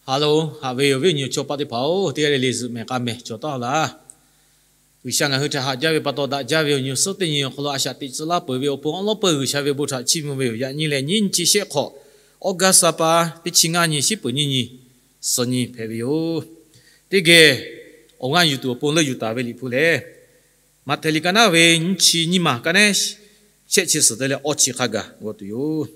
Haˍ loˬ, haꞈ ve awˬ viˉ awˬ nyi awˬ chawˇ paˆ teˇ hpaˍ-oˬ, teˇ g'aˇ le le zuhꞈ mehˍ k'a mehˍ cawˬ taˉ laˇ. G'uiˬsha ngaˬ hui htaꞈ haꞈ jaˇ ve pa taw daꞈ jaˇ ve awˬ nyi awˬ suhˉ teˇ nyi awˬ hk'aw lo a shaꞈ teꞈ tcuh laˇ peuˬ ve awˬ pon awˉ lawˉ peuˬ G'uiˬsha ve bon htaꞈ chiˇ mvuh ve yoˬ. Yaꞈ nyi lehˬ, nyiˇ nyiˇ chi shehˆ hk'awꞈ, August saˍ paˍ teˇ chi ngaˇ nyi, shiˉ peuˍ nyiˇ nyi, suh nyi hpehꞈ ve yoˬ. Teˇ geh awˬ g'aˇ yuˬ tuˬ awˬ pon leuˆ yuˬ taˍ ve Liꞈ hpu lehˬ, Maꞈhtehˍ liꞈ ka naˉ ve nyiˇ chi nyiˇ maˬ ka naˉ shehˆ chi suhˍ te leh awˇ chi hk'a gaˬ g'aw tuˬ yoˬ.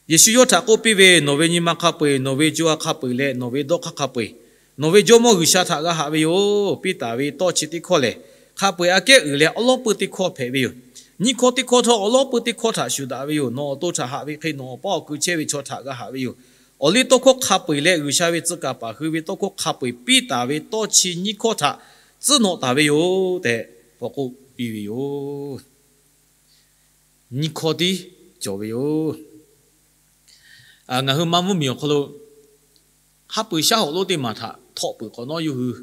Yeˍsuˆ yawˇ htaꞈ k'oˆ piˇ ve, Nawˬ ve nyi ma hk'a peu-eˬ, nawˬ ve co ha hk'a peu-eˬ leh nawˬ ve dawˇ hk'aˇ hk'a peu-eˬ, nawˬ ve Jawˇmawˇ G'uiˬsha htaꞈ g'a haꞈ ve yoˬ. Piˇ taˍ ve tawˇ chi teˇ hkawˇ lehˬ, hk'a peu-eˬ aꞈ kehˉ uiˍ leh awˉ lawˉ peuˬ teˇ hkawˇ hpehꞈ ve yoˬ. Nyiˇ hkawˇ teˇ hkawˇ htawˇ awˉ lawˉ peuˬ teˇ hkawˇ htaꞈ shuˍ daꞈ ve yoˬ. Nawˬ awˬ to htaꞈ haꞈ ve hk'e nawˬ awˬ paˇ awˬ kui chehˇ ve chaw htaꞈ g'a haꞈ ve yoˬ. Awˬ liˇ tawˇ hkawˇ hk'a peu-eˬ leh G'uiˬsha ve tcuh kaˍ paˍ hui ve tawˇ hkawˇ hk'a peu-eˬ piˇ taˍ ve tawˇ chi nyiˇ hkawˇ htaꞈ tcuhˉ nawꞈ taˍ ve yoˬ tehꞈ k'awꞈ k'oˆ piˇ ve yoˬ. Nyiˇ hkawˇ tiˉ cawˬ ve yoˬ. Ngaˬ hui maˇ mvuhˇ miˬ awˬ hk'aw lo hk'a peu-eˬ shaˉ hoꞈ lonˉ teˇ maˬ htaꞈ htawˆ peuˬ hk'awꞈ nawˉ, yawˇ hui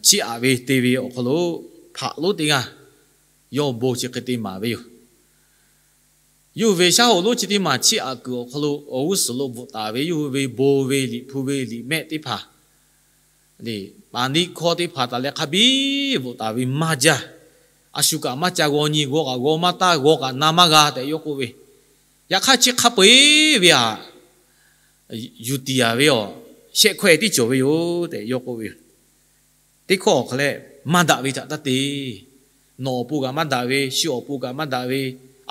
chiˇ aꞈ ve te ve awˬ hk'aw lo hpaꞈ lonˉ teˇ g'aˇ yawˇ bon chi hk'e te maˍ ve yoˬ. Yawˇ hui ve shaˉ hoꞈ lonˉ chi teˇ maˬ chiˇ aꞈ kuiˬ awˬ hk'aw lo awˬ g'uˇ suhˍ lo bvuhꞈ taˍ ve yawˇ hui ve bon ve Liꞈ hpu ve liꞈ mehˆ teˇ hpaˍ, paˍ niˆ hkawˇ teˇ hpaˍ taˍ leh hk'a biˇ bvuhꞈ taˍ ve maˇ jaˇ. A shu kaꞈ maˇ ca g'aw nyi, g'aw kaꞈ g'aw maˇ taˇ, g'aw kaꞈ na maˇ g'a tehꞈ yawˇ k'oˆ ve. Yaꞈ hk'aˇ chi hk'a peu-eˬ ve aꞈ yuˬ tiˍ yaˍ ve awˬ shehˆ hkawehˇ tiˉ cawˬ ve yoˬ tehꞈ yawˇ k'oˆ ve yoˬ. Teˇ hkawˇ awˬ hk'aw leh, maˇ daꞈ ve htaꞈ taˇ te. Nawˬ awˬ pon kaꞈ maˇ daꞈ ve, shu awˬ pon kaꞈ maˇ daꞈ ve,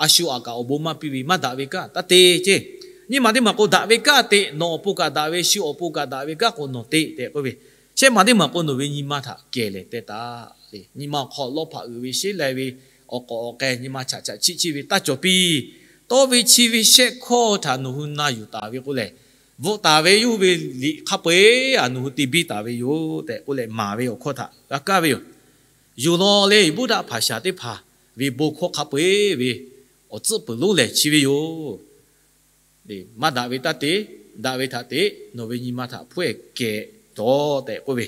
a shu aꞈ kaꞈ awˬ bon maˇ piˇ ve maˇ daꞈ ve kaꞈ taˇ te ceˇ. Nyiˇ maˬ teˇ maˬ k'o, daꞈ ve kaꞈ te, nawˬ awˬ pon kaꞈ daꞈ ve, shu awˬ pon kaꞈ daꞈ ve kaꞈ k'o nawˬ te tehꞈ k'oˆ ve. Shehˆ maˬ teˇ maˬ k'o, nawˬ ve nyi ma htaꞈ kehˬ lehˬ teh taˍ le. Nyi ma awˬ hk'aw lawˇ hpaꞈ uiˍ ve sheˉ lai ve, awˬ k'awꞈ awˬ k'ai nyi ma chaꞈ chaꞈ chiˆ chiˆ ve taˇ cawˬ piˇ. Tawˇ ve chi ve shehˆ hkawˇ htaꞈ nawˬ hui na yuˬ taˍ ve k'o lehˬ, bvuhꞈ taˍ ve yawˇ hui ve liꞈ hk'a peu-eˬ aꞈ nawˬ hui te biˇ taˍ ve yoˬ tehꞈ k'oˆ leh maˍ ve awˬ hkawˇ htaꞈ g'a kaˇ ve yoˬ. Yuˬ law le, Buddha hpaˍ shaˍ teˇ hpaˍ ve bon hkawˇ hk'a peu-eˬ ve awˬ tcuhˉ peuˬ lonˉ lehˬ chi ve yoˬ. Maˇ daꞈ ve taˇ te, daꞈ ve htaꞈ te, nawˬ ve nyi ma htaꞈ hpfuhˇ-ehˍ kehˬ tawˬ tehꞈ k'oˆ ve.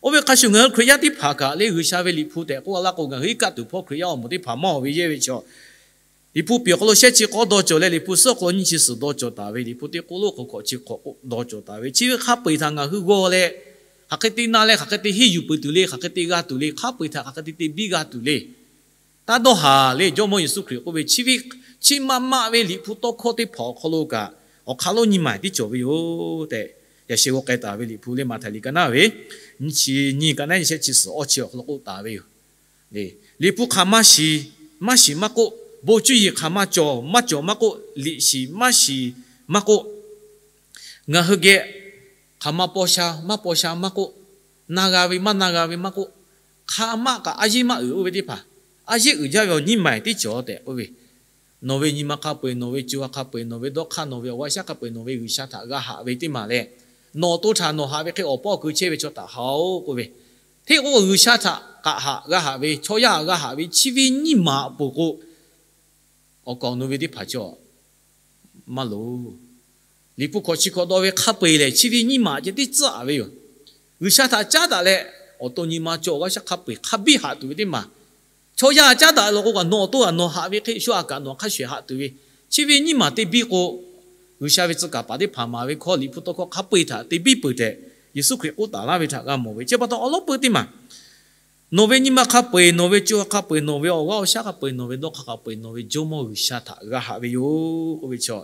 Oˇ ve hk'a shuˍ ngaˬ hui Hkriꞈ yaˇ teˇ hpaˍ kaꞈ le, G'uiˬsha ve Liꞈ hpu tehꞈ k'oˆ laˇ k'o, ngaˬ hui iˉ kaˆ tuˬ hpawˇ Hkriꞈ yaˇ awˬ moˍ teˇ hpaˍ maˇ awˬ ve yehˇ ve chaw, Liꞈ hpu piˍ awˬ hk'aw lo shehˆ chi k'awˇ dawˇ cawˬ leh, Liꞈ hpu suhˉ awˬ hk'aw lo nyiˇ chi suhˍ dawˇ cawˬ taˍ ve, Liꞈ hpu teˇ k'oˆ lonˉ hk'aw hkawꞈ chi hk'awꞈ dawˇ cawˬ taˍ ve, chi ve hk'a peu-eˬ htaꞈ ngaˬ hui g'aw leh, hk'aˬ hk'e te na leh, hk'aˬ hk'e te henˇ yuˬ peuˬ tuˬ le, hk'aˬ hk'e te g'a tuˬ le, hk'a peu-eˬ htaꞈ hk'aˬ hk'e te te biˇ g'a tuˬ le. Taˇ dawˇ haˍ le. Jawˇmawˇ Yeˍsuˆ Hkriꞈ k'oˆ ve, chi ve, chi ma ma ve Liꞈ hpu tawˇ hkawˇ teˇ hpaˍ awˬ hk'aw lo kaꞈ awˬ hk'aˇ lonˉ nyiˇ maˬ tiˉ cawˬ ve yoˬ tehꞈ, yaꞈ sheh g'aw k'ai taˍ ve Liꞈ hpu le, Maꞈhtehˍ liꞈ ka naˉ ve nyiˇ chi nyiˇ ka naˉ nyiˇ shehˆ chi suhˍ awˇ chi awˬ hk'aw lo k'oˆ taˍ ve yoˬ. Liꞈ hpu hk'aˬ maˇ shiˍ, maˇ shiˍ maˇ k'oˆ, bon cuˇ yiˍ hk'aˬ maˇ cawˬ, maˇ cawˬ maˇ k'oˆ, liꞈ shiˍ maˇ shiˍ maˇ k'oˆ, ngaˬ hui geh hk'aˬ ma paw sha maˇ paw sha maˇ k'oˆ, na g'a ve maˇ na g'a ve maˇ k'oˆ, hk'aˬ ma kaꞈ a yeˉ maˇ uiˍ oˇ ve teˇ hpaˍ, a yeˉ uiˍ jaˇ ve awˬ nyiˇ maˬ tiˉ cawˬ tehꞈ k'oˆ ve. Nawˬ ve nyi ma hk'a peu-eˬ, nawˬ ve co ha hk'a peu-eˬ, nawˬ ve dawˇ hk'aˇ, nawˬ ve awˬ g'aˇ shaˉ hk'a peu-eˬ, nawˬ ve G'uiˬsha htaꞈ g'a haꞈ ve teˇ maˬ leh, nawˬ awˬ to htaꞈ nawˬ haꞈ ve hk'e awˬ paˇ awˬ kui chehˇ ve chaw htaꞈ haꞈ-oˆ k'oˆ ve. Hteˇ k'o G'uiˬsha htaꞈ kaꞈ haꞈ g'a haꞈ ve, chaw yaˇ g'a haꞈ ve chi ve nyiˇ maˬ peuˬ k'o, awˬ kaˍ awˬ nu ve teˇ hpaˍ cawˬ maˇ loˍ. Liꞈ hpu hkawꞈ chi hkawꞈ dawˇ ve hk'a peu-eˬ lehˬ, chi ve nyiˇ maˬ ceh tiˉ tcuhˉ-a ve yoˬ. G'uiˬsha htaꞈ caˉ daꞈ leh, awˬ to nyi ma cawˬ awˬ g'aˇ shaˉ hk'a peu-eˬ hk'a biˇ haꞈ tuˬ ve teˇ maˬ. Chaw yaˇ caˉ daꞈ law k'o kaꞈ, nawˬ awˬ to kaꞈ nawˬ haꞈ ve hk'e shu aꞈ kaꞈ nawˬ hk'a shuˍ haꞈ tuˬ ve, chi ve nyiˇ maˬ te biˇ k'o, G'uiˬsha ve tcuh kaˍ paˍ teˇ hpaˍ maˍ ve hkawˇ, Liꞈ hpu tawˇ hkawˇ hk'a peu-eˬ htaꞈ te biˇ peuˬ tehꞈ Yeˍsuˆ Hkriꞈ k'oˆ taˍ laˇ ve htaꞈ g'a mawˬ ve. Chi pa taw awˉ lawˉ peuˬ teˇ maˬ, nawˬ ve nyi ma hk'a peu-eˬ, nawˬ ve co ha hk'a peu-eˬ, nawˬ ve awˬ g'aˇ awˬ shaˉ hk'a peu-eˬ, nawˬ ve dawˇ hk'aˇ hk'a peu-eˬ, nawˬ ve Jawˇmawˇ G'uiˬsha htaꞈ g'a haꞈ ve yoˬ k'oˆ ve chaw,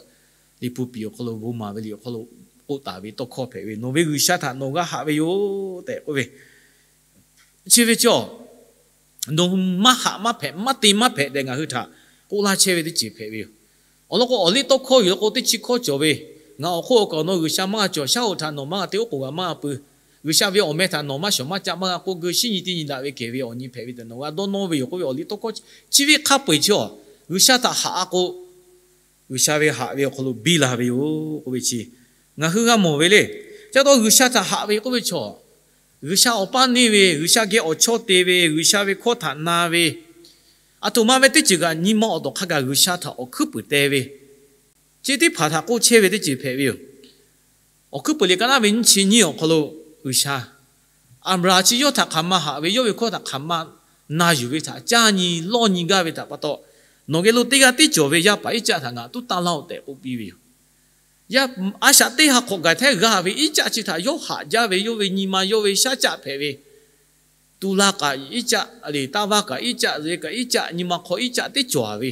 Liꞈ hpu piˍ awˬ hk'aw lo bon maˍ ve liꞈ awˬ hk'aw lo k'oˆ taˍ ve tawˇ hkawˇ hpehꞈ ve, nawˬ ve G'uiˬsha htaꞈ nawˬ g'a haꞈ ve yoˬ tehꞈ k'oˆ ve. Chi ve cawˬ, nawˬ hui maˇ haꞈ maˇ hpehꞈ, maˇ te maˇ hpehꞈ tehꞈ ngaˬ hui htaꞈ k'oˆ laˇ chehˇ ve teˇ ceuˬ hpehꞈ ve yoˬ. Awˬ lawn k'o, awˬ liˇ tawˇ hkawˇ yuˬ law k'o, teˇ chi hkawˇ cawˬ ve, Ngaˬ awˬ hk'oˆ awˬ kaˍ awˬ nu G'uiˬsha maˇ g'a cawˬ, shaˉ hoꞈ htaꞈ nawˬ maˇ g'a te, oˉ k'oˍ g'aꞈ maˇ g'a pui, G'uiˬsha ve awˬ meh htaꞈ nawˬ maˇ shawˍ maˇ caˆ maˇ g'a k'oˆ, geu shinˉ nyi teˇ nyi daꞈ ve kehˬ ve awˬ nyi hpehꞈ ve tehꞈ nawˬ g'a dawˇ nawˇ ve yoˬ k'oˆ ve awˬ liˇ tawˇ hkawˇ chi ve hk'a peu-eˬ chi, G'uiˬsha htaꞈ haꞈ-a k'o, G'uiˬsha ve haꞈ ve awˬ hk'aw lo biˇ la ve yoˬ k'oˆ ve chi, ngaˬ hui g'a mawˬ ve le. Chi pa taw G'uiˬsha htaꞈ haꞈ ve k'oˆ ve chaw, G'uiˬsha awˬ paˇ neˇ ve, G'uiˬsha geh awˬ chawˇ te ve, G'uiˬsha ve hkawˇ htaꞈ na ve, aˬ htoꞈ ma ve teˇ ceuˬ kaꞈ nyi ma awˬ tawˍ hk'a gaˬ G'uiˬsha htaꞈ awˬ hkuiˉ puiˍ teh ve, chi teˇ hpaˍ htaꞈ k'oˆ chehˇ ve teˇ ceuˬ hpehꞈ ve yoˬ. Awˬ hkuiˉ puiˍ liꞈ ka naˉ ve nyiˇ chi nyiˇ awˬ hk'aw lo, G'uiˬsha Aˍbraˍhanˍ chi yawˇ htaꞈ hk'aˬ ma haꞈ ve, yawˇ ve hkawˇ htaꞈ hk'aˬ ma na yuˬ ve htaꞈ caˇ nyi lawˇ nyi gaˇ ve htaꞈ pa taw, nawˬ geh lo teˇ g'aˇ tiˉ cawˬ ve yaˇ paˍ Iˉcaˆ htaꞈ ngaˬ tuˉ tanˇ laˇ-oˆ tehꞈ k'oˆ piˇ ve yoˬ. Yaˇ a shaꞈ teˇ ha hk'awꞈ gaˬ hteˇ g'a ve iˉ caˆ chi htaꞈ yawˇ haꞈ jaˇ ve, yawˇ ve nyi ma yawˇ ve shaˉ caˆ hpehꞈ ve, tu la kaꞈ iˉ caˆ le, taˇ vaˇ kaꞈ iˉ caˆ, ze kaꞈ iˉ caˆ, nyi ma hk'aw iˉ caˆ teˇ cawˬ haˍ ve,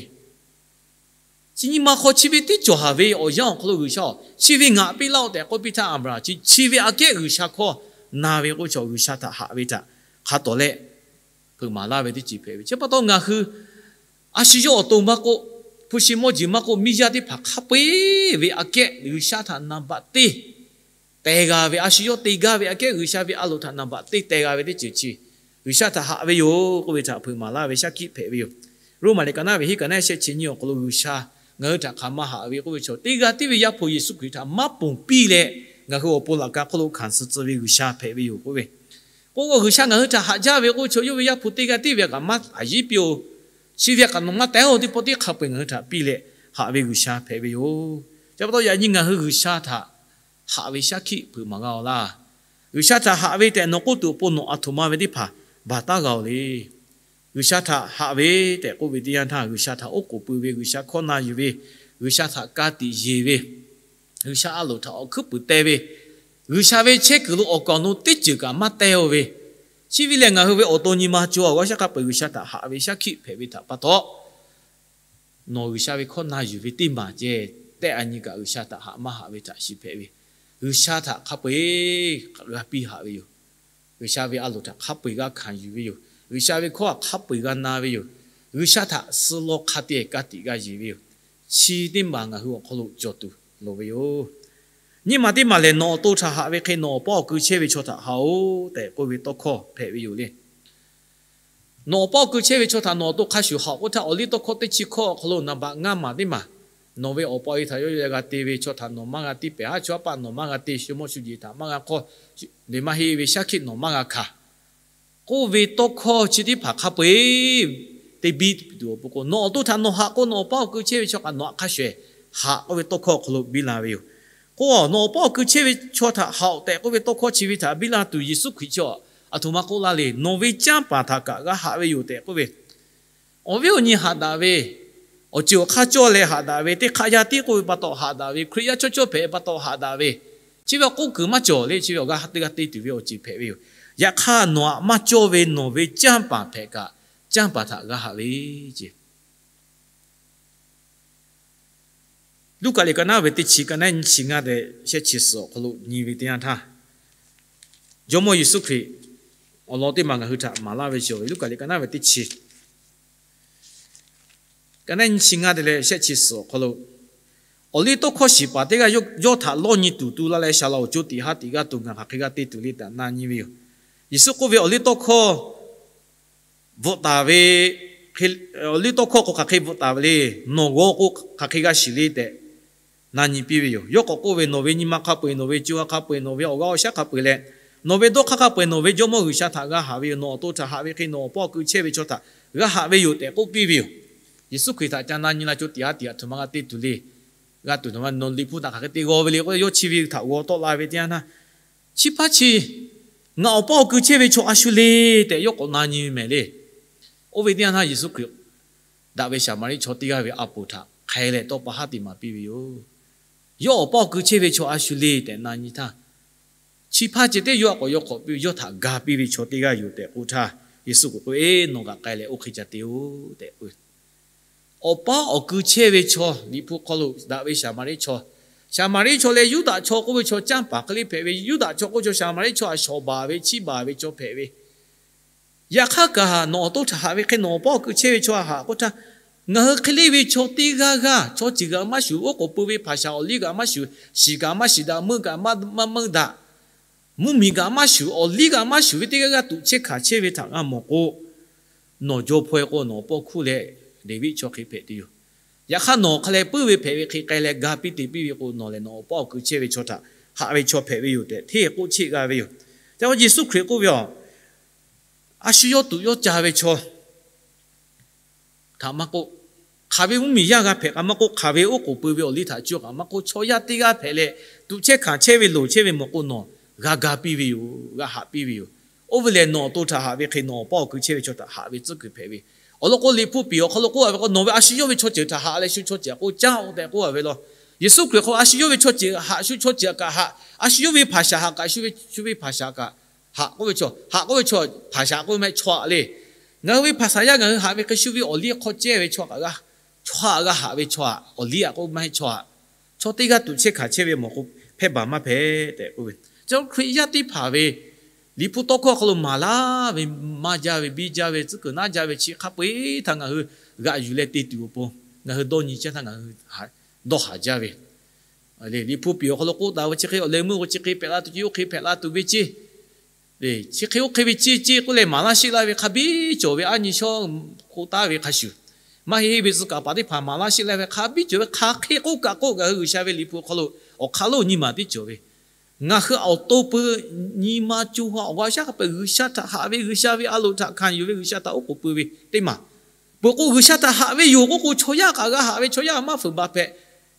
chi nyi ma hk'aw chi ve teˇ cawˬ haˍ ve awˬ yanˇ awˬ hk'aw lo G'uiˬsha-oˬ, chi ve ngaˬ piˇ laˇ-oˆ tehꞈ k'oˆ piˇ htaˇ, Aˍbraˍhanˍ chi chi ve aꞈ kehˉ G'uiˬsha hkawˇ na ve k'oˆ ve chaw, G'uiˬsha htaꞈ haꞈ ve htaꞈ hk'a tawˍ leh hpeuꞈ maˍ laˇ ve teˇ ceuˬ hpehꞈ ve. Chi pa taw ngaˬ hui a shu yawˇ awˬ to maˇ k'oˆ, hpu shi mawˇ jeˬ maˇ k'oˆ, miˇ yaˇ teˇ hpaˍ hk'a peu-eˬ ve aꞈ kehˉ G'uiˬsha htaꞈ naˍ baꞈ teˇ teh g'a ve, a shu yawˇ te gaˇ ve aꞈ kehˉ G'uiˬsha ve a loˍ htaꞈ naˍ baꞈ teˇ teh g'a ve teˇ ceuˬ chi G'uiˬsha htaꞈ haꞈ ve yoˬ k'oˆ ve htaꞈ hpeuꞈ maˍ laˇ ve shaˉ hkiˆ hpehꞈ ve yoˬ. Roˉmaꞈ liꞈ ka naˉ ve hiˉ ka naˉ shehˆ chi nyiˇ awˬ hk'aw lo G'uiˬsha ngaˬ hui htaꞈ hk'aˬ ma haꞈ ve k'oˆ ve chaw, teˇ g'aˇ tiˉ ve Yaˇ hpu Yeˍsuˆ Hkriꞈ htaꞈ maˇ ponˬ piˇ leh, ngaˬ hui awˬ pon laꞈ ka hk'oˆ lo hkanˍ suh tcuh ve G'uiˬsha hpehꞈ ve yoˬ k'oˆ ve. K'o, G'uiˬsha ngaˬ hui htaꞈ haꞈ jaˇ ve k'oˆ ve chaw, yawˇ ve Yaˇ hpu teˇ g'aˇ tiˉ ve kaꞈ maˇ a yiˉ piˇ-oˬ. Chi ve kaꞈ nawˬ maˇ tehˉ-oˬ, teˇ pawˆ tiˉ hk'a peu-eˬ ngaˬ hui htaꞈ piˇ leh haꞈ ve G'uiˬsha hpehꞈ ve yoˬ. Chi pa taw yaꞈ nyi ngaˬ hui G'uiˬsha htaꞈ haꞈ ve shaˉ hkiˆ hpeuꞈ maˍ g'a-oˬ laˇ. G'uiˬsha htaꞈ haꞈ ve tehꞈ nawˬ k'oˆ tuˬ awˬ pon nawˬ aˬ htoꞈ ma ve teˇ hpaˍ baˬ taˉ g'a-oˬ le. G'uiˬsha htaꞈ haꞈ ve tehꞈ k'oˆ ve teˇ yanˇ htaˇ, G'uiˬsha htaꞈ oˉ k'oˍ pui ve, G'uiˬsha hkawˇ na yuˬ ve, G'uiˬsha htaꞈ ka tiꞈ yeˬ ve, G'uiˬsha a loˍ htaꞈ awˬ hkuiˉ puiˍ teh ve, G'uiˬsha ve chehˇ kuiˬ lo awˬ kaˍ awˬ nu teˇ ceuˬ kaꞈ maˇ teh-o ve, chi ve lehˬ ngaˬ hui ve awˬ to nyi ma co-a g'aw shaˉ hk'a peu-eˬ G'uiˬsha htaꞈ haꞈ ve shaˉ hkiˆ hpehꞈ ve htaꞈ pa taw, nawˬ G'uiˬsha ve hkawˇ na yuˬ ve teˇ maˬ ceh tehꞈ a nyi kaꞈ G'uiˬsha htaꞈ haꞈ maˇ haꞈ ve htaꞈ shiˍ hpehꞈ ve, G'uiˬsha htaꞈ hk'a peu-eˬ g'a piˇ haꞈ ve yoˬ. G'uiˬsha ve a loˍ htaꞈ hk'a peu-eˬ g'a hkanˍ yuˬ ve yoˬ. G'uiˬsha ve hkawˇ htaꞈ hk'a peu-eˬ g'a na ve yoˬ. G'uiˬsha htaꞈ suh law hk'a te ka tiꞈ g'a yeˬ ve yoˬ. Chi teˇ maˬ ngaˬ hui awˬ hk'aw lo cawˬ tuˬ loˍ ve yoˬ. Nyiˇ maˬ teˇ maˬ lehˬ, nawˬ awˬ to htaꞈ haꞈ ve hk'e nawˬ awˬ paˇ awˬ keu chehˇ ve chaw htaꞈ haꞈ-oˬ tehꞈ k'oˆ ve tawˇ hkawˇ hpehꞈ ve yoˬ le. Nawˬ awˬ paˇ awˬ keu chehˇ ve chaw htaꞈ nawˬ awˬ to hk'a shuˍ haꞈ k'oˆ htaˇ, awˬ liˇ tawˇ hkawˇ teˇ chi hkawˇ awˬ hk'aw lo naˍ baꞈ ngaˇ maˬ teˇ maˬ, nawˬ ve awˬ pa awˬ e htaꞈ yawˇ yaˇ g'a te ve chaw htaꞈ nawˬ maˇ g'a te pehˍ, haˉ chaw haˉ paˆ nawˬ maˇ g'a te, shu mawˇ shu jeˬ htaꞈ maˇ g'a hk'awˇ, leˬ maˇ heˆ ve shaˉ hkiˆ nawˬ maˇ g'a hkanˍ k'oˆ ve tawˇ hkawˇ chi teˇ hpaˍ hk'a peu-eˬ te biˇ tuˬ awˬ pon k'o, nawˬ awˬ to htaꞈ nawˬ haꞈ k'o, nawˬ awˬ paˇ awˬ keu chehˇ ve chaw kaꞈ nawˬ htaꞈ hk'a shuˍ haꞈ k'oˆ ve tawˇ hkawˇ awˬ hk'aw lo biˇ la ve yoˬ. K'o, nawˬ awˬ paˇ awˬ keu chehˇ ve chaw htaꞈ haꞈ-oˬ tehꞈ k'oˆ ve tawˇ hkawˇ chi ve htaꞈ biˇ la tuˬ Yeˍsuˆ Hkriꞈ chi aˬ htoꞈ ma k'oˆ laˇ le, nawˬ ve canˇ paˍ htaꞈ kaꞈ g'a haꞈ ve yoˬ tehꞈ k'oˆ ve, awˬ viˉ awˬ nyi haꞈ daꞈ ve, awˬ ceuˬ awˬ hk'aˇ cawˇ leh haꞈ daꞈ ve, teˇ hk'aˆ yaˇ tiˉ k'oˆ ve pa taw haꞈ daꞈ ve, Hkriꞈ yaˇ cawˇ cawˇ hpehꞈ pa taw haꞈ daꞈ ve, chi ve awˬ k'oˆ kuiˬ maˇ cawˬ le, chi ve awˬ g'aˇ teˇ g'aˇ te tuˬ ve awˬ ceuˬ hpehꞈ ve yoˬ. Yaꞈ hk'aˇ nawˬ htaꞈ maˇ cawˇ ve nawˬ ve canˇ paˍ hpehꞈ kaꞈ, canˇ paˍ htaꞈ g'a haꞈ ve ce. Luˉkaꞈ liꞈ ka naˉ ve teˇ chi, ka naˉ nyiˇ chi ngaˇ tehꞈ shehˆ chi suhˍ awˬ hk'aw lo nyi ve teˇ yanˇ htaˇ, Jawˇmawˇ Yeˍsuˆ Hkriꞈ awˬ lawn teˇ maˬ ngaˬ hui htaꞈ maˍ laˇ ve chi, Luˉkaꞈ liꞈ ka naˉ ve teˇ chi, ka naˉ nyiˇ chi ngaˇ te leh shehˆ chi suhˍ awˬ hk'aw lo, awˬ liˇ tawˇ hkawˇ shiˍ paˍ teˇ g'aˇ yawˇ htaꞈ lawˇ nyi tuˬ tu la leh, shaˍ laꞈ awˬ co tiꞈ ha tiꞈ g'a tuˬ ngaˬ hk'aˬ hk'e g'a te tuˬ le tehꞈ na nyi ve yoˬ. Yeˍsuˆ k'oˆ ve, awˬ liˇ tawˇ hkawˇ bvuhꞈ taˍ ve, awˬ liˇ tawˇ hkawˇ k'o hk'aˬ hk'e bvuhꞈ taˍ ve le, nawˬ g'aw k'o hk'aˬ hk'e g'a shiˍ le tehꞈ na nyi piˇ ve yoˬ. Yawˇ k'awꞈ k'oˆ ve, nawˬ ve nyi ma hk'a peu-eˬ, nawˬ ve co ha hk'a peu-eˬ, nawˬ ve awˬ g'aˇ awˬ shaˉ hk'a peu-eˬ leh, nawˬ ve dawˇ hk'aˇ hk'a peu-eˬ nawˬ ve Jawˇmawˇ G'uiˬsha htaꞈ g'a haꞈ ve yoˬ. Nawˬ awˬ to htaꞈ haꞈ ve hk'e nawˬ awˬ paˇ awˬ keu chehˇ ve chaw htaꞈ g'a haꞈ ve yoˬ tehꞈ k'oˆ piˇ ve yoˬ. Yeˍsuˆ Hkriꞈ htaꞈ ca na nyi la co tiꞈ ha tiꞈ aˬ htoꞈ ma g'a te tuˬ le. G'a tuˬ nawˬ, nawˬ Liꞈ hpu htaꞈ hk'aˬ hk'e te g'aw ve le k'o, yawˇ chi ve htaꞈ g'aw tawˆ la ve teˇ yanˇ htaˇ, chi hpaˇ chi ngaˬ awˬ paˇ awˬ keu chehˇ ve chaw a shu le tehꞈ yawˇ k'awꞈ na nyi ve mehˍ le. Oˇ ve teˇ yanˇ htaˇ Yeˍsuˆ Hkriꞈ daꞈ ve Saˍmaˍriˆ chaw teˇ g'aˇ ve a poˍ htaꞈ hk'ai leh tawˇ pa haˉ te maˍ piˇ ve yoˬ. Yawˇ awˬ paˇ awˬ keu chehˇ ve chaw a shu le tehꞈ na nyi htaˇ, chi hpaˇ ceh teˇ yawˇ a k'awꞈ yaw hk'awꞈ piˇ ve, yawˇ htaꞈ ga piˇ ve chaw teˇ g'aˇ yoˬ tehꞈ k'oˆ htaˇ, Yeˍsuˆ k'oˆ k'o, Eˬ, nawˬ g'aꞈ k'ai leh oˇ hk'e ca te-oˬ tehꞈ k'oˆ ve. Awˬ paˇ awˬ keu chehˇ ve chaw, Liꞈ hpu hk'aw lo daꞈ ve Saˍmaˍriˆ chaw, Saˍmaˍriˆ chaw leh Yuˇdaꞈ chaw k'oˆ ve chaw canˇ paˍ hk'e le hpehꞈ ve, Yuˇdaꞈ chaw k'oˆ ve chaw Saˍmaˍriˆ chaw htaꞈ shawˍ baˬ ve, chiˇ baˬ ve chaw hpehꞈ ve. Yaꞈ hk'aˇ kaꞈ nawˬ awˬ to htaꞈ haꞈ ve hk'e nawˬ awˬ paˇ awˬ keu chehˇ ve chaw haꞈ k'oˆ htaˇ, ngaˬ hui hk'e le ve chaw teˇ g'aˇ g'aˇ chaw ceuˬ kaꞈ maˇ shuˍ, oˉ k'oˍ pui ve hpaˍ shaˍ awˬ liˇ kaꞈ maˇ shuˍ, shiˍ kaꞈ maˇ shiˍ daꞈ, meuˇ kaꞈ maˇ meuˇ daꞈ, mvuhˇmiˬ kaꞈ maˇ shuˍ, awˬ liˇ kaꞈ maˇ shuˍ ve teˇ g'aˇ g'aˇ tuꞈ chehˇ hkanˍ chehˇ ve htaꞈ g'a mawˬ k'o, nawˬ jaw hpaw-e k'o nawˬ awˬ paˇ hkuˇ leh Deˍviˆ chaw hk'e hpehꞈ tuˬ yoˬ. Yaꞈ hk'aˇ nawˬ hk'a leh puiˉ ve hpehꞈ ve hk'e k'ai leh ga piˇ te piˇ ve k'o, nawˬ lehˬ nawˬ awˬ paˇ awˬ keu chehˇ ve chaw htaꞈ haꞈ ve chaw hpehꞈ ve yoˬ tehꞈ hteˇ k'oˆ cheˆ g'a ve yoˬ. Ca Yeˍsuˆ Hkriꞈ k'oˆ ve, a shu yawˇ tuꞈ yawˇ ca ve chaw htaꞈ maˇ k'oˆ, hk'aˬ ve mvuhˇmiˬ yaˇ g'a hpehꞈ kaꞈ maˇ k'oˆ, hk'aˬ ve oˉ k'oˍ pui ve awˬ liˇ htaꞈ cuˇ kaꞈ maˇ k'oˆ, chaw yaˇ teˇ g'aˇ hpehꞈ leh tuꞈ chehˇ hkanˍ chehˇ ve loˍ chehˇ ve mawˬ k'o, nawˬ g'a ga piˇ ve yoˬ, g'a haꞈ piˇ ve yoˬ. Oˇ ve lehˬ nawˬ awˬ to htaꞈ haꞈ ve hk'e nawˬ awˬ paˇ awˬ keu chehˇ ve chaw htaꞈ haꞈ ve tcuhˉ kuiˬ hpehꞈ ve. Awˬ lawn k'o, Liꞈ hpu piˍ awˬ hk'aw lo k'oˆ a ve k'o, nawˬ ve a shu yawˇ ve chaw ceuˬ htaꞈ haꞈ leh shu chaw ceuˬ k'o caˇ-oˬ tehꞈ k'oˆ a ve law. Yeˍsuˆ Hkriꞈ hk'aw a shu yawˇ ve chaw ceuˬ haꞈ shu chaw ceuˬ kaꞈ haꞈ, a shu yawˇ ve hpaˍ shaˍ haꞈ kaꞈ shu ve hpaˍ shaˍ kaꞈ haꞈ k'oˆ ve chaw, haꞈ k'oˆ ve chaw, hpaˍ shaˍ k'oˆ ve maˇ heˆ, chaw haꞈ le. Ngaˬ hui ve hpaˍ shaˍ yaˇ ngaˬ hui haꞈ ve hk'e shu ve awˬ liˇ hk'aw cehˇ ve chaw kaꞈ g'a, chaw haꞈ g'a haꞈ ve chaw haꞈ, awˬ liˇ haꞈ k'oˆ maˇ heˆ, chaw haꞈ. Chaw teˇ g'aˇ tuꞈ chehˇ hkanˍ chehˇ ve mawˬ k'o, hpehˇ baˬ maˇ hpehꞈ tehꞈ k'oˆ ve. Chaw Hkriꞈ yaˇ teˇ hpaˍ ve Liꞈ hpu tawˇ hkawˇ hk'aw lo maˍ laˇ ve, maˇ jaˇ ve, biˇ jaˇ ve, tcuhˉ kuiˬ naˉ jaˇ ve chi hk'a peu-eˬ htaꞈ ngaˬ hui g'aꞈ yuˬ leh te tuˬ awˬ pon, ngaˬ hui dawˇ nyi caˇ htaˇ ngaˬ hui dawˇ haˍ jaˇ ve. Liꞈ hpu piˍ awˬ hk'aw lo k'oˆ taˍ ve, chi hk'e awˬ leh meuˇ k'o chi hk'e hpehꞈ la tuˬ ceˇ, oˇ hk'e hpehꞈ la tuˬ ve ceˇ, chi hk'e oˇ hk'e ve ceˇ ceˇ k'oˆ leh maˍ laˇ sheˆ laˇ ve hk'a biˇ cawˬ ve, a nyi shawˉ k'oˆ taˍ ve hk'a shuˍ, maˇ heˆ heˆ ve tcuh kaˍ paˍ teˇ hpaˍ maˍ laˇ sheˆ laˇ ve hk'a biˇ cawˬ ve, hk'aˬ hk'e k'oˆ kaꞈ k'oˆ, ngaˬ hui G'uiˬsha ve Liꞈ hpu awˬ hk'aw lo awˬ hk'aˇ lo nyi maˍ tiˉ cawˬ ve. Ngaˬ hui awˬ to peu nyi ma co ha awˬ g'aˇ shaˉ hk'a peu-eˬ G'uiˬsha htaꞈ haꞈ ve, G'uiˬsha ve a loˍ htaꞈ hkanˍ yuˬ ve, G'uiˬsha htaꞈ oˉ k'oˍ pui ve teˇ maˬ. Peuˬ k'o G'uiˬsha htaꞈ haꞈ ve yoˬ k'oˆ k'o, chaw yaˇ kaꞈ g'a haꞈ ve, chaw yaˇ maˇ fuiˍ baˬ hpehꞈ,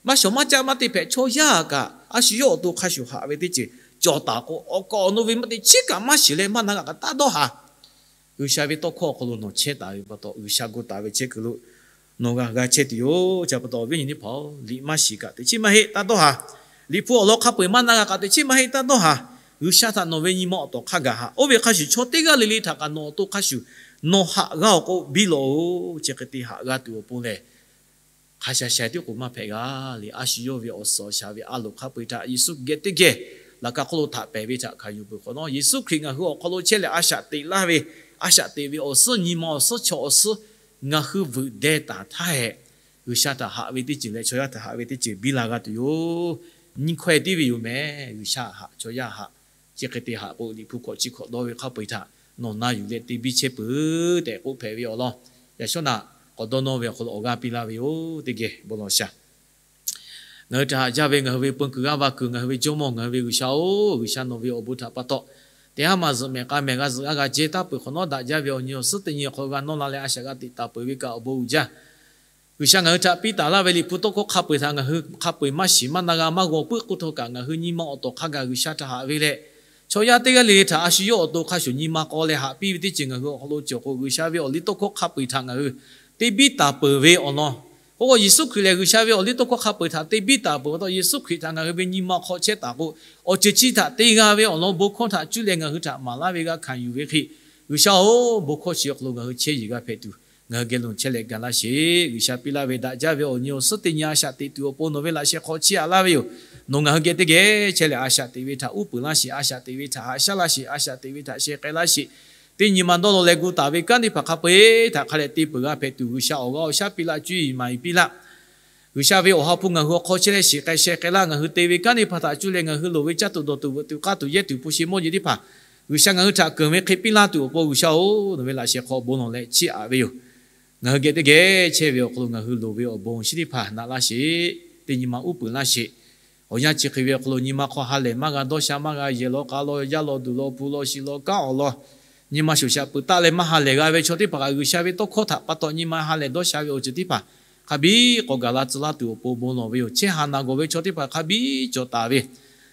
maˇ shawˍ maˇ caˆ maˇ te hpehꞈ, chaw yaˇ kaꞈ a shu yawˇ awˬ to hk'a shuˍ haꞈ ve teˇ ceuˬ cawˬ taˍ k'o, awˬ kaꞈ awˬ nu ve maˇ te chiˉ kaꞈ maˇ shiˍ leh maˇ na g'a kaꞈ taˇ dawˇ haˍ. G'uiˬsha ve tawˇ hkawˇ awˬ hk'aw lo nawˬ chehˇ taˍ ve pa taw, G'uiˬsha gu taˍ ve chehˇ kuiˬ lo nawˬ g'a g'a chehˇ tuˬ yoˬ. Chi pa taw awˬ viˉ nyi teˇ hpaˍ-oˬ, liꞈ maˇ shiˍ kaꞈ teꞈ chiˉ maˇ heˆ, taˇ dawˇ haˍ. Liꞈ hpu awˬ lawn hk'a peu-eˬ maˇ na g'a kaꞈ teꞈ chiˉ maˇ heˆ, taˇ dawˇ haˍ. G'uiˬsha htaꞈ nawˬ ve nyi ma awˬ tawˍ hk'a gaˬ haꞈ. Oˇ ve hk'a shuˍ chaw teˇ g'aˇ le le htaꞈ kaꞈ nawˬ awˬ to hk'a shuˍ nawˬ haꞈ g'a awˬ k'o biˇ lawˬ-oˬ. Chi hk'e te haꞈ g'a tuˬ awˬ pon lehˬ, hk'a sha sha tiˉ k'o maˇ hpehꞈ g'a le. A shu yawˇ ve awˬ suhˍ awˬ shaˍ ve a loˍ hk'a peu-eˬ htaꞈ Yeˍsuˆ geh teˇ geh laꞈ ka hk'oˆ lo htaꞈ pehˬ ve htaꞈ hkanˍ yuˬ peuˬ hk'awꞈ nawˉ, Yeˍsuˆ Hkriꞈ ngaˬ hui awˬ hk'aw lo chehˇ leh a shaꞈ teꞈ laˇ ve, a shaꞈ teꞈ ve awˬ suhˉ, nyi ma awˬ suhˉ, chaw awˬ suhˉ ngaˬ hui vuiˬ deh taˍ htaˇ hehꞈ, G'uiˬsha htaꞈ haꞈ ve teˇ ceuˬ leh chaw yaˇ htaꞈ haꞈ ve teˇ ceuˬ biˇ la g'a tuˬ yoˬ. Nyiˇ hkawehˇ tiˉ ve yoˬ meh. G'uiˬsha haꞈ, chaw yaˇ haꞈ. Chi hk'e te haꞈ k'o, Liꞈ hpu hkawꞈ chi hkawꞈ dawˇ ve hk'a peu-eˬ htaꞈ nawˬ na yuˬ leh te biˇ chehˇ peuˬ tehꞈ k'oˆ hpehꞈ ve awˬ lawn, yaꞈ shawˉ naꞈ k'awꞈ dawˇ nawˇ ve awˬ hk'aw lo awˬ g'aˇ piˇ laˇ ve yoˬ. Teˇ geh bon lawˬ shaˍ. Ngaˬ hui htaꞈ haꞈ jaˇ ve ngaˬ hui ve peun kuiˬ g'aˇ va kuiˬ, ngaˬ hui ve Jawˇmawˇ, ngaˬ hui ve G'uiˬsha-oˬ, G'uiˬsha nawˬ ve awˬ bon htaꞈ pa taw, teˇ haˉ maˬ zuhꞈ mehˍ k'a mehˍ g'a zuhꞈ g'a g'a jehˇ taˍ peuˬ hk'awꞈ nawˉ, daꞈ jaˇ ve awˬ nyi awˬ suhˉ teˇ nyi awˬ hk'aw lo g'a nawˇ la leh a shaꞈ g'a teꞈ taˍ peuˬ ve kaꞈ awˬ bon uiˍ jaˇ. G'uiˬsha ngaˬ hui htaꞈ piˇ taˍ laˇ ve Liꞈ hpu tawˇ hkawˇ hk'a peu-eˬ htaꞈ ngaˬ hui hk'a peu-eˬ maˇ shiˍ maˇ na g'a maˇ g'aw puiˉ k'oˆ htawˇ kaꞈ, ngaˬ hui nyi ma awˬ tawˍ hk'a gaˬ G'uiˬsha htaꞈ haꞈ ve leh, chaw yaˇ teˇ g'aˇ le le htaꞈ a shu yawˇ awˬ to hk'a shuˍ nyi ma k'aw leh haꞈ piˇ ve teˇ ceuˬ ngaˬ hui awˬ hk'aw lo cawˬ k'o, G'uiˬsha ve awˬ liˇ tawˇ hkawˇ hk'a peu-eˬ htaꞈ ngaˬ hui te biˇ taˍ peuˬ ve awˬ lawn, k'oˆ k'o Yeˍsuˆ Hkriꞈ lehˬ G'uiˬsha ve awˬ liˇ tawˇ hkawˇ hk'a peu-eˬ htaꞈ te biˇ taˍ peuˬ pa taw, Yeˍsuˆ Hkriꞈ htaꞈ ngaˬ hui ve nyi ma hk'aw chehˇ taˍ k'o, awˬ ceuˬ chi htaꞈ te g'a ve awˬ lawn bon hkawˇ htaꞈ cuˇ leh ngaˬ hui htaꞈ maˍ laˇ ve g'a hkanˍ yuˬ ve hk'e, G'uiˬsha-oˬ, bon hkawˇ chi awˬ hk'aw lo ngaˬ hui chehˇ yeˬ g'a hpehꞈ tuˬ, ngaˬ hui geh lo chehˇ leh ga laˇ sheˍ. G'uiˬsha piˇ laˇ ve daꞈ jaˇ ve awˬ nyi awˬ suhˉ teˇ nyi a shaꞈ teꞈ tuˬ awˬ pon nawˬ ve laꞈ sheh hk'aw chiˇ aꞈ laˇ ve yoˬ. Nawˬ ngaˬ hui geh teˇ geh chehˇ leh a shaꞈ teꞈ ve htaꞈ uˉ peunˍ laˇ sheˍ. A shaꞈ teꞈ ve htaꞈ haꞈ shaˉ laˇ sheˍ. A shaꞈ teꞈ ve htaꞈ sheh k'ai laˇ sheˍ. Teˇ nyi ma dawˇ law leh gu taˍ ve kanˉ teˇ hpaˍ hk'a peu-eˬ htaꞈ hk'a dehꞈ te peuˬ g'a hpehꞈ tuˬ, G'uiˬsha awˬ g'aˇ awˬ shaˉ piˇ laˇ, cuˇ yiˍ maˍ yiˍ piˇ laˇ. G'uiˬsha ve awˬ ha hpu ngaˬ hui awˬ hk'aw chehˇ leh shiˍ k'ai sheh k'ai laˇ. Ngaˬ hui te ve kanˉ teˇ hpaˍ htaꞈ cuˇ leh ngaˬ hui loˍ ve caˇ tuˬ dawˬ tuˬ veuꞈ tuˬ k'aˇ tuˬ yehˇ tuˬ hpu shi mawˇ jeˬ teˇ hpaˍ, G'uiˬsha ngaˬ hui htaꞈ keunˍ ve hk'e piˇ laˇ tuˬ awˬ pon, G'uiˬsha-oˬ, nawˬ ve laꞈ sheh hk'aw bon lawˬ leh chiˇ aꞈ ve yoˬ. Ngaˬ hui geh teˇ geh chehˇ ve awˬ hk'aw lo ngaˬ hui loˍ ve awˬ bon shinˉ teˇ hpaˍ naꞈ laˇ sheˍ. Teˇ nyi ma uˉ peunˍ laˇ sheˍ. Awˬ yanˇ chi hk'e ve awˬ hk'aw lo nyi ma hk'aw ha lehˬ maˇ g'a dawˇ sha, maˇ g'a yehˬ law k'a law, yaˇ law duˬ law, hpu law shi law, kanˉ awˬ lawn, nyi ma shoˍ shaꞈ peuˬ taˆ leh maˇ ha lehˬ g'a ve chaw teˇ hpaˍ kaꞈ, G'uiˬsha ve tawˇ hkawˇ htaꞈ pa taw nyi ma ha lehˬ dawˇ sha ve awˬ ceuˬ teˇ hpaˍ hk'a biˇ k'awꞈ gaˬ la tcuh laˇ tuˬ awˬ pon bon lawˬ ve yoˬ. Chehˇ haˍ naˬ gawˬ ve chaw teˇ hpaˍ hk'a biˇ cawˬ taˍ ve,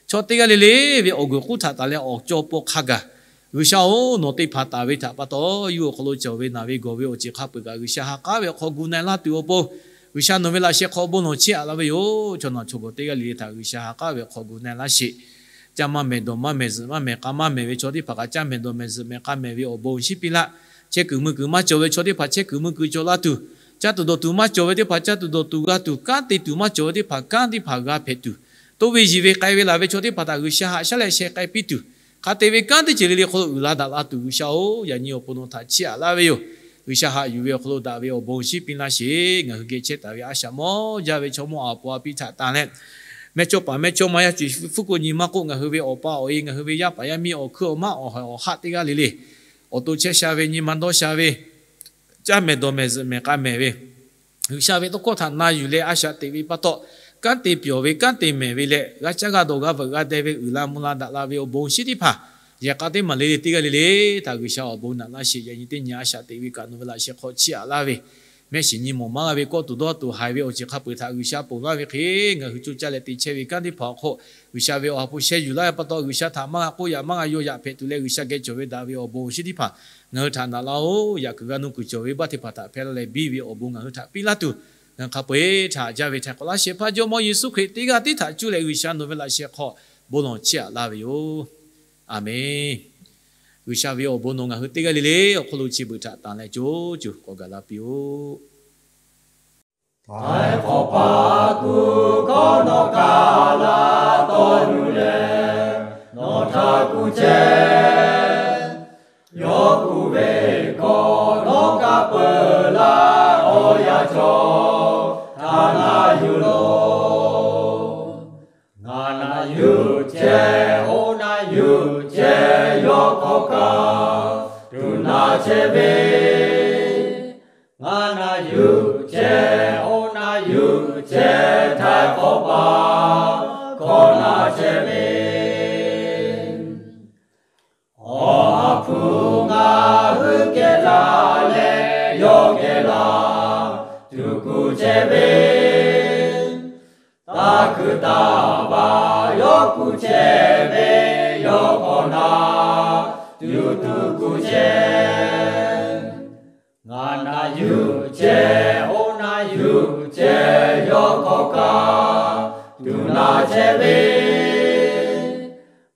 chaw teˇ g'aˇ le le ve awˬ guiˬ k'uˉ htaꞈ taˍ leh awˬ cawˇ pawˆ hk'a gaˬ, G'uiˬsha-oˬ, nawˬ te hpaˍ taˍ ve htaꞈ pa taw, yawˇ awˬ hk'aw lo cawˬ ve naˬ ve gawˬ ve awˬ ceuˬ hk'a peu-eˬ kaꞈ G'uiˬsha ha k'aˉ ve awˬ hk'aw gu na-e laˇ tuˬ awˬ pon, G'uiˬsha nawˬ ve laꞈ sheh hk'aw bon lawˬ chiˇ aꞈ laˇ ve yoˬ. Chaw naˬ chaw gawˬ teˇ g'aˇ le le htaꞈ G'uiˬsha ha k'aˉ ve awˬ hk'aw gu na-e laˇ sheˍ. Caˇ maˇ mehˍ, dawˬ maˇ mehˍ, zuhꞈ maˇ mehˍ, k'a maˇ mehˍ ve chaw teˇ hpaˍ kaꞈ caˇ mehˍ dawˬ mehˍ zuhꞈ mehˍ k'a mehˍ ve awˬ bon shinˉ piˇ laˇ. Chehˇ kuiˬ mui kuiˬ maˇ cawˬ ve chaw teˇ hpaˍ chehˇ kuiˬ mui kuiˬ cawˬ laˇ tuˬ, caˇ tuˬ dawˬ tuˬ maˇ cawˬ ve teˇ hpaˍ caˇ tuˬ dawˬ tuˬ g'a tuˬ, kanˉ te tuˬ maˇ cawˬ ve teˇ hpaˍ kanˉ teˇ hpaˍ g'a hpehꞈ tuˬ, toˇ ve yiˬ ve k'ai ve laˬ ve chaw teˇ hpaˍ htaꞈ G'uiˬsha haꞈ shaˉ leh sheh k'ai piˇ tuˬ, hk'a te ve kanˉ teˇ ceuˬ le le hk'aw lo uiˍ la daꞈ la tuˬ, G'uiˬsha-oˬ, yaꞈ nyi awˬ pon nawˬ htaꞈ chiˇ aꞈ laˇ ve yoˬ. G'uiˬsha haꞈ yuˬ ve awˬ hk'aw lo daꞈ ve awˬ bon shinˉ piˇ laˇ sheˍ. Ngaˬ hui geh chehˇ taˍ ve a shaꞈ mawˇ jaˇ ve chaw mawˇ aˍ po a piˇ htaꞈ tanˬ leh, mehˇchawˇpaˍ mehˇchawˇma yaˇ cuˬ fuˉ k'o nyi ma k'oˆ, ngaˬ hui ve awˬ pa awˬ e, ngaˬ hui ve yaˇ paˍ yaˇ miˇ awˬ hkuiˉ awˬ maˆ awˬ haiˬ awˬ haˆ teˇ g'aˇ le le, awˬ to chehˇ sha ve, nyi ma dawˇ sha ve, caˇ mehˍ dawˬ mehˍ zuhꞈ mehˍ k'a mehˍ ve, G'uiˬsha ve tawˇ hkawˇ htaꞈ na yuˬ leh a shaꞈ teꞈ ve pa taw, kanˉ te pyawˬ ve, kanˉ te mehˍ ve leh, g'a caˇ g'a dawˬ g'a veuꞈ g'a deh ve, uiˍ la mvuh la daꞈ la ve awˬ bon shinˉ teˇ hpaˍ, yehˬ k'a teˇ maˬ le le teˇ g'aˇ le le htaꞈ G'uiˬsha awˬ bon naꞈ laˇ sheˍ. Yaꞈ nyi teˇ nyi a shaꞈ teꞈ ve kaꞈ nawˬ ve laꞈ sheh hk'aw chiˇ aꞈ laˇ ve, mehˆ shiˍ nyi mawˬ maˇ g'a ve kawˆ tuˬ dawˇ tuˬ haiˬ ve awˬ ceuˬ hk'a peu-eˬ htaꞈ G'uiˬsha ponˬ laˇ ve hk'e, ngaˬ hui coˇ caˇ leh te chehˇ ve kanˉ teˇ hpaˍ awˬ hk'aw, G'uiˬsha ve awˬ ha hpu sheh yuˬ laˇ ve pa taw, G'uiˬsha htaꞈ maˇ g'a k'oˆ yaꞈ maˇ g'a yaw yaꞈ hpehꞈ tuˬ leh, G'uiˬsha geh cawˬ ve daꞈ ve awˬ bon awˬ shinˉ teˇ hpaˍ ngaˬ hui htaꞈ naꞈ laˇ-oˬ. Yaꞈ kuiˬ g'a nuˇ kuiˬ cawˬ ve baˆ teˇ hpaˍ htaꞈ hpehˇ laˇ leh biˇ ve awˬ bon ngaˬ hui htaꞈ piˇ laˇ tuˬ, Ngaˬ hk'a peu-eˬ htaꞈ jaˇ ve htaiˍ hk'awꞈ laˇ shehˍ hpaˇ Jawˇmawˇ Yeˍsuˆ Hkriꞈ teˇ g'aˇ tiˉ htaꞈ cuˇ leh G'uiˬsha nawˬ ve laꞈ sheh hk'aw bon lawˬ chiˇ aꞈ laˇ ve yoˬ. Aˬmenˍ. G'uiˬsha ve awˬ bon nawˬ ngaˬ hui teˇ g'aˇ le le awˬ hk'aw lo chi beuꞈ htaꞈ tanˍ leh co cuˬ k'awꞈ gaˬ la piˇ-oˆ. Htaiˍ hk'awꞈ paˍ kuˬ hkawˇ nawˬ kaꞈ laˇ tawˇ yuˬ leh, nawˬ htaꞈ kuˬ chehˇ. Yawˇ kuˬ ve hkawˇ nawˬ kaꞈ peuˬ laˇ, awˬ yanˇ cawˬ htaꞈ na yuˬ loˬ. Ngaˬ na yuˬ chehˇ, oˇ na yuˬ chehˇ, yawˇ hk'awꞈ kaꞈ tuˬ na chehˇ ve, ngaˬ na yuˬ chehˇ, oˇ na yuˬ chehˇ, htaiˍ hk'awꞈ paˍ hkawˇ na chehˇ ve, awˬ ha hpu ngaˬ hui geh laˇ leh, yawˇ geh laˇ tuˬ kuˬ chehˇ ve, taˇ kuiˬ taˇ baˬ yawˇ kuˬ chehˇ ve, yawˇ hk'awꞈ na tuˬ tuˬ kuˬ chehˇ. Ngaˬ na yuˬ chehˇ, oˇ na yuˬ chehˇ, yawˇ hk'awꞈ kaꞈ tuˬ na chehˇ ve,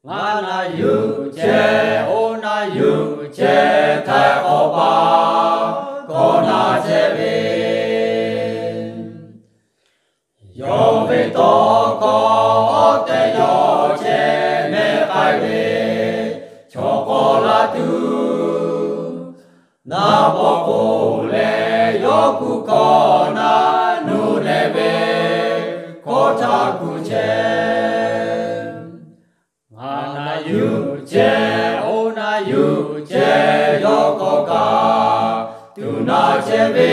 ngaˬ na yuˬ chehˇ, oˇ na yuˬ chehˇ, htaiˍ hk'awꞈ paˍ hkawˇ na chehˇ ve, yawˇ ve tawˇ hkawˇ awˬ tehˬ yawˇ chehˇ mehˆ k'ai ve, chaw k'awꞈ la tuˬ, naˍ bawˆ k'oˆ leh yawˇ kuˬ hkawˇ na nuˇ nehˬ ve, hkawˇ htaꞈ kuˬ chehˇ. Ngaˬ na yuˬ chehˇ, oˇ na yuˬ chehˇ, yawˇ hk'awꞈ kaꞈ tuˬ na chehˇ ve,